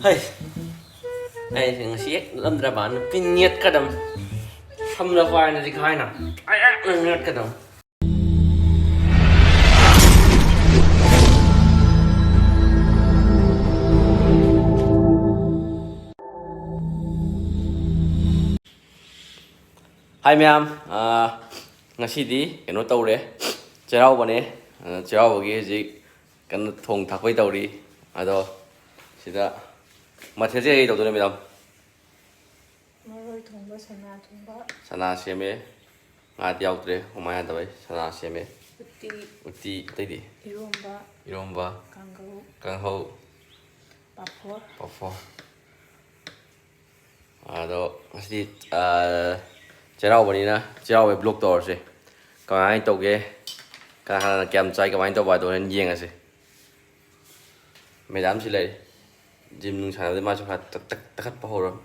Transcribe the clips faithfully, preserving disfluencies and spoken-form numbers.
ꯍꯩ, ꯑꯩꯁꯦ ꯉꯁꯤ ꯍꯦꯛ ꯅꯠꯂꯝꯗ꯭ꯔꯕ ꯅꯨꯄꯤ ꯅꯦꯠꯀꯗꯝ꯫ ꯁꯝꯅ ꯄꯥꯏꯅꯗꯤ ꯈꯥꯏꯅ ꯅꯦꯠꯀꯗꯝ꯫ ꯍꯥꯏ ꯃꯌꯥꯝ, ꯑꯥ, ꯉꯁꯤꯗꯤ ꯀꯩꯅꯣ ꯇꯧꯔꯦ, ꯆꯩꯔꯥꯎꯕꯅꯦ꯫ ꯑꯗꯨꯅ ꯆꯩꯔꯥꯎꯕꯒꯤ ꯍꯧꯖꯤꯛ ꯀꯟꯅ ꯊꯣꯡ ꯊꯥꯛꯄꯩ ꯇꯧꯔꯤ꯫ ꯑꯗꯣ ꯁꯤꯗ ꯃꯊꯦꯜꯁꯦ ꯀꯩ ꯇꯧꯗꯣꯏꯅꯣ, ꯃꯦꯗꯥꯝ? ꯃꯔꯣꯏ ꯊꯣꯡꯕ, ꯁꯅꯥ ꯊꯣꯡꯕ꯫ ꯁꯅꯥ ꯁꯦꯝꯃꯦ, ꯉꯥꯗꯤ ꯌꯥꯎꯗ꯭ꯔꯦ, ꯀꯃꯥꯏꯅ ꯇꯧꯋꯦ? ꯁꯅꯥ ꯁꯦꯝꯃꯦ꯫ ꯎꯇꯤ꯫ ꯎꯇꯤ, ꯑꯇꯩꯗꯤ? ꯏꯔꯣꯝꯕ꯫ ꯏꯔꯣꯝꯕ꯫ ꯀꯥꯡꯒꯧ꯫ ꯀꯥꯡꯍꯧ꯫ ꯄꯥꯐꯣꯔ꯫ ꯄꯥꯐꯣꯔ꯫ ꯑꯗꯣ ꯉꯁꯤꯗꯤ, ꯑꯥ, ꯆꯩꯔꯥꯎꯕꯅꯤꯅ ꯆꯩꯔꯥꯎꯕꯩ vlog ꯇꯧꯔꯁꯦ꯫ ꯀꯃꯥꯏꯅ ꯇꯧꯒꯦ, ꯀꯅꯥ ꯀꯅꯥꯅ ꯀꯌꯥꯝ ꯆꯥꯏ, ꯀꯃꯥꯏꯅ ꯇꯧꯕ ꯍꯥꯏꯗꯣ ꯍꯣꯔꯦꯟ ꯌꯦꯡꯉꯁꯦ꯫ ꯃꯦꯗꯥꯝꯁꯤ ꯂꯩꯔꯦ, ꯖꯤꯝ ꯅꯨꯡ ꯁꯥꯟꯅꯕꯗꯤ ꯃꯥꯁꯨ ꯈꯔ ꯇꯛ-, ꯇꯛ-, ꯇꯛꯈꯠꯄ ꯍꯧꯔꯝ꯫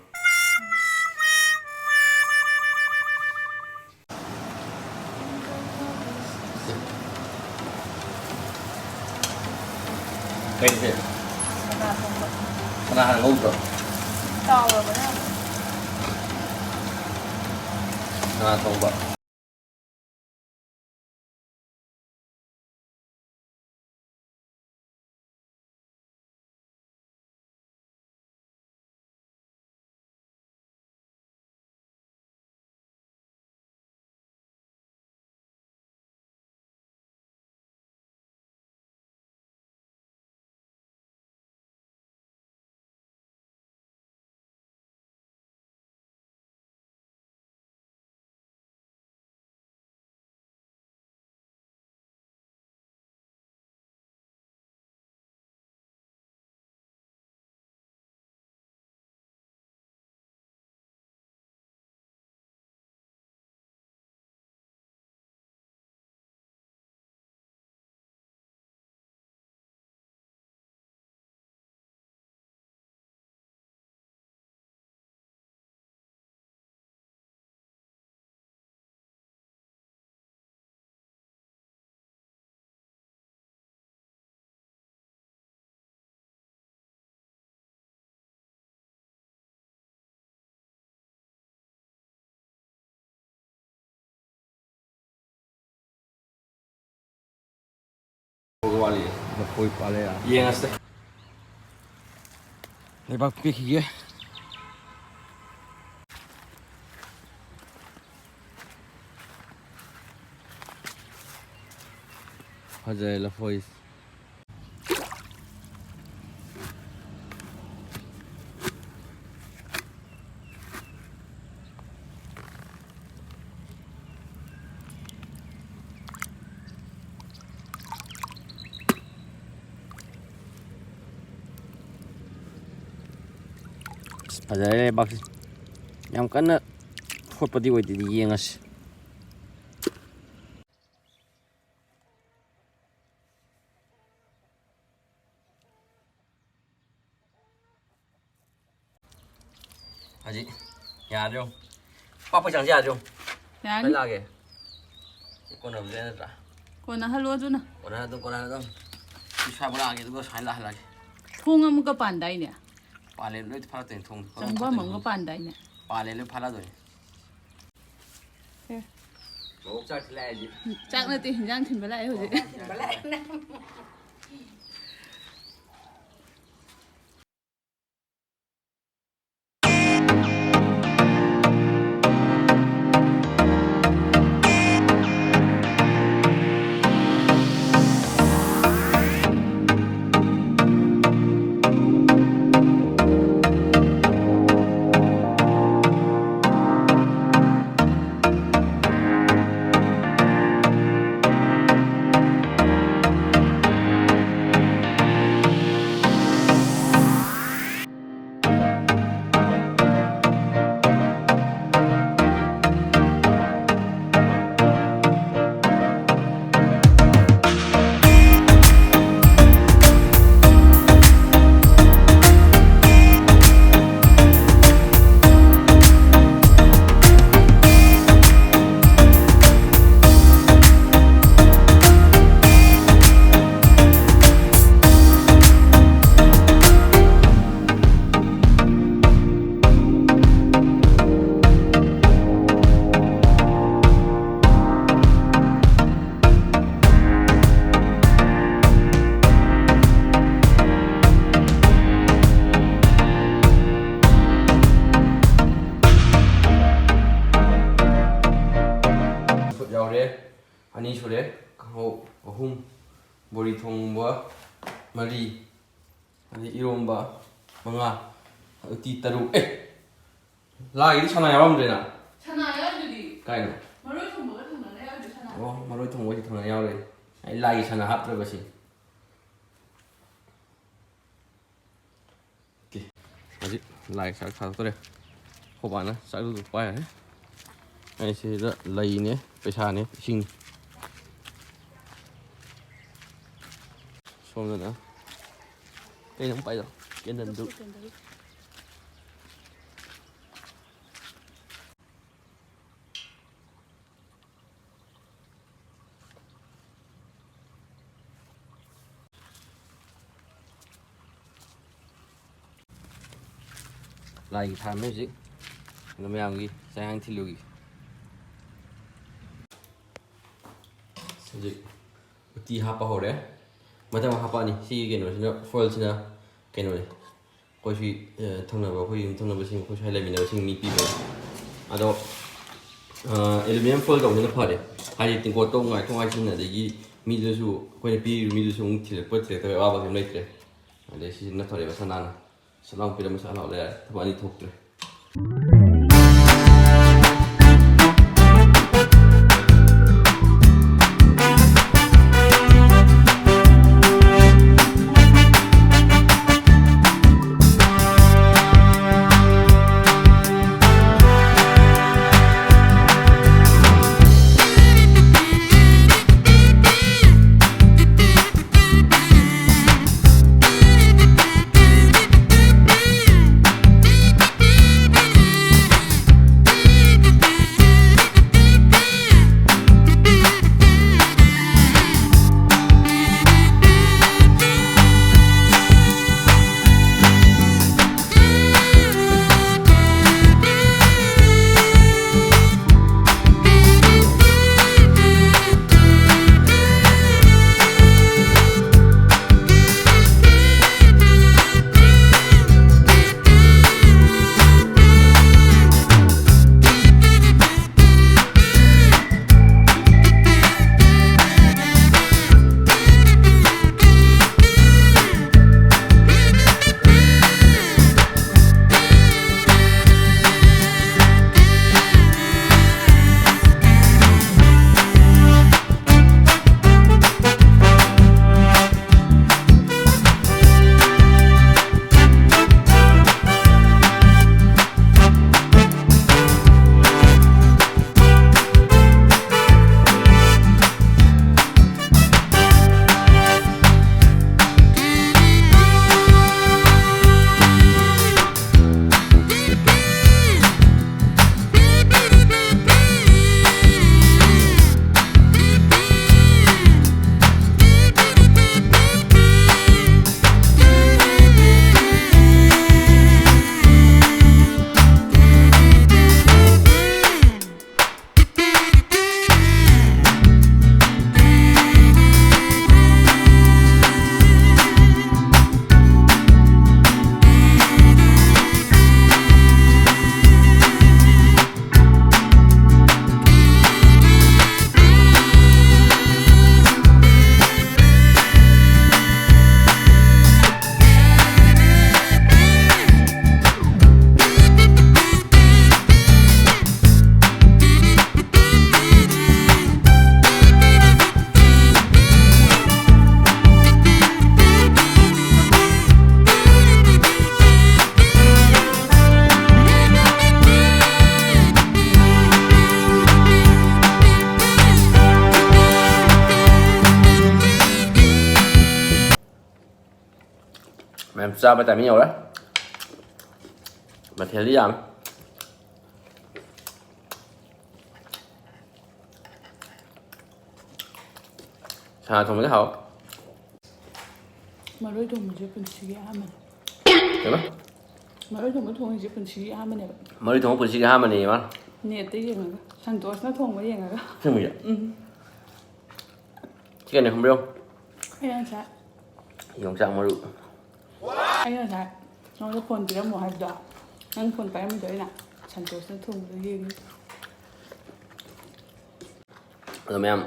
ꯀꯩꯁꯦ? ꯁꯅꯥ ꯊꯣꯡꯕ꯫ ꯁꯅꯥ ꯍꯥꯟꯅ ꯉꯧꯗ꯭ꯔꯣ? ꯇꯥꯎꯔꯕꯅꯦ ꯑꯃꯨꯛ꯫ ꯁꯅꯥ ꯊꯣꯡꯕ꯫ ꯋꯥꯠꯂꯤ꯫ ꯂꯐꯣꯏ ꯄꯥꯜꯂꯦ ꯌꯥꯔꯦ꯫ ꯌꯦꯡꯉꯁꯦ꯫ ꯂꯩꯕꯥꯛ ꯄꯦꯛꯈꯤꯒꯦ꯫ ꯐꯖꯔꯦ ꯂꯐꯣꯏ꯫ ꯑꯁ, ꯐꯖꯔꯦ ꯂꯩꯕꯥꯛꯁꯦ꯫ ꯌꯥꯝ ꯀꯟꯅ ꯊꯣꯠꯄꯗꯤ ꯑꯣꯏꯗꯦ, ꯌꯦꯡꯉꯁꯤ꯫ ꯍꯧꯖꯤꯛ ꯌꯥꯗ꯭ꯔꯣ? ꯄꯥꯛꯄꯩ ꯆꯥꯡꯁꯦ ꯌꯥꯗ꯭ꯔꯣ? ꯌꯥꯅꯤ꯫ ꯂꯣꯏ ꯂꯥꯛꯑꯒꯦ꯫ ꯁꯤ ꯀꯣꯟꯅꯕꯗ ꯅꯠꯇ꯭ꯔꯥ? ꯀꯣꯟꯅꯍꯜꯂꯣ ꯑꯗꯨꯅ꯫ ꯀꯣꯟꯅ ꯑꯗꯨꯝ, ꯀꯣꯟꯅ ꯑꯗꯨꯝ꯫ ꯁꯤ ꯁ꯭ꯋꯥꯏꯐꯥꯎ ꯂꯥꯛꯑꯒꯦ, ꯑꯗꯨꯒ ꯁꯨꯃꯥꯏꯅ ꯂꯥꯛꯍꯜꯂꯛꯑꯒꯦ꯫ ꯊꯣꯡ ꯑꯃꯨꯛꯀ ꯄꯥꯟꯗꯥꯏꯅꯦ? ꯄꯥꯜꯂꯦ, ꯂꯣꯏ ꯐꯥꯔꯛꯇꯣꯏꯅꯦ ꯊꯣꯡ꯫ ꯆꯪꯐꯝ ꯑꯃꯒ ꯄꯥꯟꯗꯥꯏꯅꯦ? ꯄꯥꯜꯂꯦ, ꯂꯣꯏ ꯐꯥꯔꯛꯑꯗꯣꯏꯅꯦ꯫ ꯑꯦ꯫ ꯃꯧ ꯆꯥꯛ ꯊꯤꯜꯂꯛꯑꯦ ꯍꯧꯖꯤꯛ꯫ ꯆꯥꯛ ꯅꯠꯇꯦ, ꯍꯤꯟꯖꯥꯡ ꯊꯤꯟꯕ ꯂꯥꯛꯑꯦ ꯍꯧꯖꯤꯛ꯫ ꯊꯤꯟꯕ ꯂꯥꯛꯑꯦ꯫ ꯑꯅꯤ ꯁꯨꯔꯦ, ꯀꯥꯡꯍꯧ ꯑꯍꯨꯝ, ꯕꯣꯔꯤ ꯊꯣꯡꯕ ꯃꯔꯤ, ꯑꯗꯩ ꯏꯔꯣꯝꯕ ꯃꯉꯥ, ꯎꯇꯤ ꯇꯔꯨꯛ꯫ ꯑꯦ! ꯂꯥꯏꯒꯤꯗꯤ ꯁꯅꯥ ꯌꯥꯎꯔꯝꯗ꯭ꯔꯦꯅ꯫ ꯁꯅꯥ ꯌꯥꯎꯔꯤꯗꯨꯗꯤ꯫ ꯀꯥꯏꯅꯣ? ꯃꯔꯣꯏ ꯊꯣꯡꯕꯒ ꯊꯪꯅꯅ ꯌꯥꯎꯔꯤꯗꯨ ꯁꯅꯥ꯫ ꯑꯣ, ꯃꯔꯣꯏ ꯊꯣꯡꯕꯒ ꯊꯪꯅꯅ ꯌꯥꯎꯔꯦ꯫ ꯑꯩ ꯂꯥꯏꯒꯤ ꯁꯅꯥ ꯍꯥꯞꯇ꯭ꯔꯕ ꯁꯤ꯫ ꯑꯣꯀꯦ꯫ ꯍꯧꯖꯤꯛ ꯂꯥꯏ ꯆꯥꯛ ꯊꯥꯗꯣꯛꯇꯣꯔꯦ꯫ ꯑꯩꯈꯣꯏ ꯕꯥꯅ ꯆꯥꯛ ꯄꯥꯏꯔꯦ꯫ ꯑꯩ ꯁꯤꯗ ꯂꯩꯅꯦ, ꯄꯩꯁꯥꯅꯦ, ꯏꯁꯤꯡꯅꯦ꯫ ꯁꯣꯝꯗꯅ ꯀꯩꯅꯣ ꯄꯥꯏꯗꯣ? ꯀꯦꯟꯗꯜꯗꯨ꯫ ꯂꯥꯏꯒꯤ ꯊꯥꯔꯝꯃꯦ ꯍꯧꯖꯤꯛ꯫ ꯑꯗꯣ ꯃꯌꯥꯝꯒꯤ ꯆꯥꯛ ꯏꯟꯁꯥꯡ ꯊꯤꯜꯂꯨꯒꯤ꯫ ꯍꯧꯖꯤꯛ ꯎꯇꯤ ꯍꯥꯞꯄ ꯍꯧꯔꯦ꯫ ꯃꯊꯪ ꯍꯥꯞꯄꯛꯑꯅꯤ꯫ ꯁꯤꯒꯤ ꯀꯩꯅꯣꯁꯤꯅ, ꯐꯣꯏꯜꯁꯤꯅ ꯀꯩꯅꯣꯅꯤ꯫ ꯑꯩꯈꯣꯏ ꯁꯤ, ꯑ, ꯊꯪꯅꯕ, ꯑꯩꯈꯣꯏ ꯌꯨꯝ ꯊꯪꯅꯕꯁꯤꯡ, ꯑꯩꯈꯣꯏ ꯁ꯭ꯋꯥꯏ ꯂꯩꯃꯤꯟꯅꯕꯁꯤꯡ ꯃꯤ ꯄꯤꯕꯅꯤ꯫ ꯑꯗꯣ, ꯑ, ꯑꯦꯂꯨꯃꯤꯅꯤꯌꯝ ꯐꯣꯏꯜ ꯇꯧꯕꯁꯤꯅ ꯐꯔꯦ꯫ ꯍꯥꯏꯗꯤ ꯇꯦꯡꯀꯣꯠꯇꯣ ꯉꯥꯏꯊꯣꯛ ꯉꯥꯏꯁꯤꯟ, ꯑꯗꯒꯤ ꯃꯤꯗꯨꯁꯨ, ꯑꯩꯈꯣꯏꯅ ꯄꯤꯔꯤꯕ ꯃꯤꯗꯨꯁꯨ ꯑꯃꯨꯛ ꯊꯤꯜꯂꯛꯄ ꯊꯤꯜꯂꯛꯇꯕ ꯑꯋꯥꯕꯁꯨ ꯑꯗꯨꯝ ꯂꯩꯇ꯭ꯔꯦ꯫ ꯑꯗꯩ ꯁꯤꯁꯤꯅ ꯊꯣꯔꯛꯑꯦꯕ ꯁꯅꯥꯅ꯫ ꯁꯠ ꯂꯥꯎ ꯄꯤꯔꯝꯃ ꯁꯠ ꯂꯥꯎ ꯂꯩꯔꯦ꯫ ꯊꯕꯛ ꯑꯅꯤ ꯊꯣꯛꯇ꯭ꯔꯦ꯫ ꯆꯥꯕ ꯇꯥꯏꯃꯤꯡ ꯌꯧꯔꯦ꯫ ꯃꯊꯦꯜꯗꯤ ꯌꯥꯝꯃꯤ꯫ ꯁꯥ ꯊꯣꯡꯕꯗꯤ ꯍꯥꯎ꯫ ꯃꯔꯣꯏ ꯊꯣꯡꯕꯁꯦ ꯄꯨꯟꯁꯤꯒꯤ ꯑꯍꯥꯟꯕꯅꯦ꯫ ꯀꯩꯕ? ꯃꯔꯣꯏ ꯊꯣꯡꯕ ꯊꯣꯡꯉꯤꯁꯦ ꯄꯨꯟꯁꯤꯒꯤ ꯑꯍꯥꯟꯕꯅꯦꯕ꯫ ꯃꯔꯣꯏ ꯊꯣꯡꯕ ꯄꯨꯟꯁꯤꯒꯤ ꯑꯍꯥꯟꯕꯅꯦ ꯃꯥ꯫ ꯅꯦꯠꯇ ꯌꯦꯡꯉꯒ, ꯁꯟꯇꯣꯁꯅ ꯊꯣꯡꯕ ꯌꯦꯡꯉꯒ꯫ ꯑꯁꯦꯡꯕꯒꯤ? ꯎꯝ꯫ ꯁꯤ ꯀꯩꯅꯣ ꯈꯪꯕ꯭ꯔꯣ? ꯑꯩꯅ ꯉꯁꯥꯏ ꯌꯣꯡꯆꯥꯛ ꯃꯔꯨ꯫ ꯑꯩꯅ ꯉꯁꯥꯏ ꯅꯉꯣꯟꯗ ꯐꯣꯟ ꯄꯤꯔꯝꯃꯣ ꯍꯥꯏꯕꯗꯣ, ꯅꯪ ꯐꯣꯟ ꯄꯥꯏꯔꯝꯃꯤꯗꯣ ꯑꯩꯅ ꯁꯟꯇꯣꯁꯅ ꯊꯣꯡꯕꯗꯣ ꯌꯦꯡꯉꯤ꯫ ꯑꯗꯣ ꯃꯌꯥꯝ,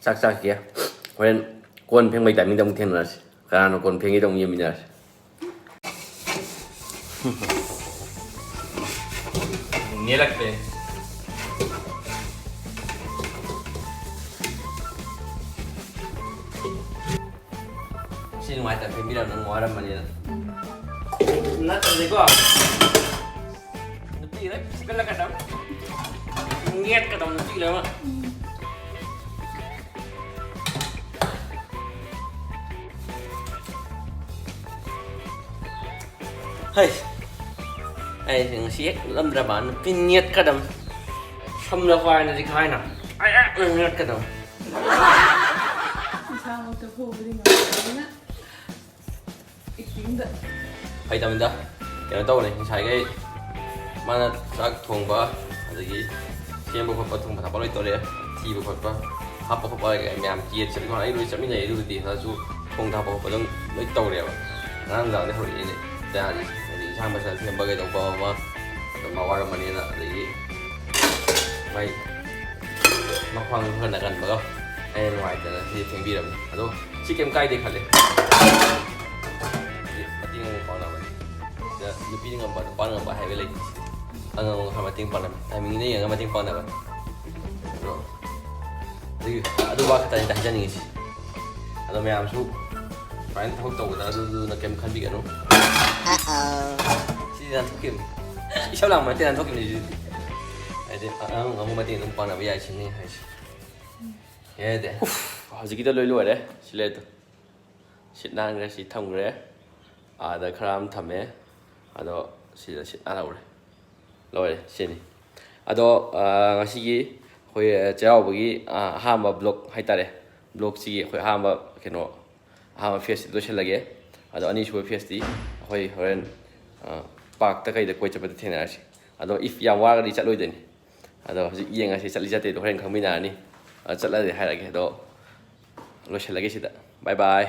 ꯆꯥꯛ ꯆꯥꯈꯤꯒꯦ꯫ ꯍꯣꯔꯦꯟ ꯀꯣꯟ ꯐꯦꯡꯕꯩ ꯇꯥꯏꯃꯤꯡꯗ ꯑꯃꯨꯛ ꯊꯦꯡꯅꯔꯁꯤ꯫ ꯀꯅꯥꯅꯣ ꯀꯣꯟ ꯐꯦꯡꯉꯤꯗꯣ ꯑꯃꯨꯛ ꯌꯦꯡꯃꯤꯟꯅꯔꯁꯤ꯫ ꯅꯦꯂꯛꯇꯦ꯫ ꯁꯤ ꯅꯨꯡꯉꯥꯏꯇꯕ ꯐꯦꯡꯕꯤꯔꯝ ꯅꯪ ꯋꯥꯔꯝꯕꯅꯤꯅ꯫ ꯅꯠꯇ꯭ꯔꯗꯤꯀꯣ, ꯅꯨꯄꯤ ꯂꯣꯏ ꯐꯨꯒꯠꯂꯛꯀꯗꯕ꯫ ꯅꯦꯠꯀꯗꯕ ꯅꯨꯄꯤ ꯂꯣꯏꯅꯃꯛ꯫ ꯍꯩ, ꯑꯩꯁꯦ ꯉꯁꯤ ꯍꯦꯛ ꯎꯠꯂꯝꯗ꯭ꯔꯕ ꯅꯨꯄꯤ ꯅꯦꯠꯀꯗꯕ꯫ ꯁꯝꯅ ꯄꯥꯏꯅꯗꯤ ꯈꯥꯏꯅ ꯑꯌꯥꯛꯅ ꯅꯦꯠꯀꯗꯕ꯫ ꯏꯁꯥꯃꯛꯇ ꯐꯨꯕꯗꯤ ꯉꯝꯗꯕꯅꯤꯅ ꯑꯦꯛꯇꯤꯡꯗ꯫ ꯐꯩ ꯇꯝꯗ ꯀꯩꯅꯣ ꯇꯧꯕꯅꯦ ꯉꯁꯥꯏꯈꯩ ꯃꯥꯅ ꯆꯥꯛ ꯊꯣꯡꯕ ꯑꯗꯒꯤ ꯁꯦꯝꯕ ꯈꯣꯠꯄ ꯊꯣꯡꯕ ꯊꯥꯛꯄ ꯂꯣꯏ ꯇꯧꯔꯛꯑꯦ꯫ ꯊꯤꯕ ꯈꯣꯠꯄ ꯍꯥꯞꯄ ꯈꯣꯠꯄ ꯃꯌꯥꯝ ꯀꯦꯠ ꯆꯠꯂꯤ ꯈꯣꯠꯂꯤ ꯑꯩ ꯂꯣꯏ ꯆꯠꯃꯤꯟꯅꯩ꯫ ꯑꯗꯨꯕꯨꯗꯤ ꯑꯗꯨꯁꯨ ꯊꯣꯡ ꯊꯥꯛꯄ ꯈꯣꯠꯄ ꯑꯗꯨꯝ ꯂꯣꯏ ꯇꯧꯔꯦꯕ꯫ ꯉꯔꯥꯡ ꯅꯨꯡꯗꯥꯡꯗꯩ ꯍꯧꯔꯛꯑꯦꯅꯦ ꯇꯌꯥꯔꯤ꯫ ꯍꯥꯏꯗꯤ ꯏꯟꯁꯥꯡ ꯃꯆꯥ ꯁꯦꯝꯕ ꯀꯩꯗꯧꯕ ꯑꯃ ꯑꯗꯨꯝ ꯃꯥ ꯋꯥꯔꯝꯃꯅꯤꯅ ꯑꯗꯒꯤ ꯃꯥꯏ ꯃꯈ꯭ꯋꯥꯡ ꯈꯔ ꯅꯥꯒꯟꯕꯒ ꯑꯩꯅ ꯅꯨꯡꯉꯥꯏꯇꯅ ꯁꯤ ꯊꯦꯡꯕꯤꯔꯕꯅꯤ꯫ ꯑꯗꯣ ꯁꯤ ꯀꯩꯝ ꯀꯥꯏꯗꯦ ꯈꯜꯂꯦ꯫ ꯁꯤ ꯃꯇꯦꯡ ꯑꯃꯨꯛ ꯄꯥꯡꯅꯕꯅꯤ꯫ ꯁꯤꯗ ꯅꯨꯄꯤꯅ ꯉꯝꯕ ꯅꯨꯄꯥꯅ ꯉꯝꯕ ꯍꯥꯏꯕ ꯂꯩꯇꯦ꯫ ꯑꯉꯝ ꯑꯉꯝ ꯈꯔ ꯃꯇꯦꯡ ꯄꯥꯡꯅꯕ ꯇꯥꯏꯃꯤꯡꯗ ꯌꯦꯡꯉꯒ ꯃꯇꯦꯡ ꯄꯥꯡꯅꯕ꯫ ꯑꯗꯣ ꯑꯗꯨꯒꯤ ꯑꯗꯨ ꯋꯥ ꯈꯛꯇꯅꯤꯗ ꯍꯥꯏꯖꯅꯤꯡꯉꯤꯁꯤ꯫ ꯑꯗꯣ ꯃꯌꯥꯝꯁꯨ ꯁꯨꯃꯥꯏꯅ ꯊꯕꯛ ꯇꯧꯕꯗ ꯑꯗꯨꯗꯨꯅ ꯀꯩꯝ ꯈꯟꯕꯤꯒꯅꯨ꯫ ꯁꯤꯗꯤ ꯅꯥꯟꯊꯣꯛꯈꯤꯕꯅꯤ꯫ ꯏꯁꯧ ꯂꯥꯡꯕ ꯅꯠꯇꯦ, ꯅꯥꯟꯊꯣꯛꯈꯤꯕꯅꯤ ꯁꯤꯗꯤ꯫ ꯍꯥꯏꯗꯤ ꯑꯉꯝ ꯑꯉꯝꯕ ꯃꯇꯦꯡ ꯑꯗꯨꯝ ꯄꯥꯡꯅꯕ ꯌꯥꯏ ꯁꯤꯅꯤ ꯍꯥꯏꯁꯦ꯫ ꯌꯥꯏꯗꯦ꯫ ꯍꯧꯖꯤꯛꯀꯤꯗ ꯂꯣꯏ ꯂꯣꯏꯔꯦ꯫ ꯁꯤ ꯂꯩꯔꯦ꯫ ꯁꯤꯠ ꯅꯥꯟꯈ꯭ꯔꯦ꯫ ꯁꯤ ꯊꯝꯈ꯭ꯔꯦ꯫ ꯑꯥꯗ ꯈꯔ ꯑꯃ ꯊꯝꯃꯦ꯫ ꯑꯗꯣ ꯁꯤꯗ ꯁꯤ ꯑꯥ ꯂꯧꯔꯦ꯫ ꯂꯣꯏꯔꯦ꯫ ꯁꯤꯅꯤ꯫ ꯑꯗꯣ ꯉꯁꯤꯒꯤ ꯑꯩꯈꯣꯏ ꯆꯩꯔꯥꯎꯕꯒꯤ ꯑꯍꯥꯟꯕ ꯕ꯭ꯂꯣꯛ ꯍꯥꯏꯇꯥꯔꯦ꯫ ꯕ꯭ꯂꯣꯛꯁꯤꯒꯤ ꯑꯩꯈꯣꯏ ꯑꯍꯥꯟꯕ ꯀꯩꯅꯣ ꯑꯍꯥꯟꯕ ꯐꯦꯁꯇꯤ ꯂꯣꯏꯁꯤꯜꯂꯒꯦ꯫ ꯑꯗꯣ ꯑꯅꯤꯁꯨꯕ ꯐꯦꯁꯇꯤ ꯑꯩꯈꯣꯏ ꯍꯣꯔꯦꯟ ꯄꯥꯔꯛꯇ ꯀꯩꯗ ꯀꯣꯏ ꯆꯠꯄꯗ ꯊꯦꯡꯅꯔꯁꯤ꯫ ꯑꯗꯣ ꯏꯐ ꯌꯥꯝ ꯋꯥꯔꯒꯗꯤ ꯆꯠꯂꯣꯏꯗꯣꯏꯅꯤ꯫ ꯑꯗꯣ ꯍꯧꯖꯤꯛ ꯌꯦꯡꯉꯁꯤ ꯆꯠꯂꯤ ꯆꯠꯇꯦꯗꯣ ꯍꯣꯔꯦꯟ ꯈꯪꯃꯤꯟꯅꯔꯅꯤ꯫ ꯑꯗꯣ ꯆꯠꯂꯗꯤ ꯍꯥꯏꯔꯛꯑꯒꯦ꯫ ꯑꯗꯣ ꯂꯣꯏꯁꯤꯜꯂꯒꯦ ꯁꯤꯗ꯫ ꯕꯥꯏ ꯕꯥꯏ꯫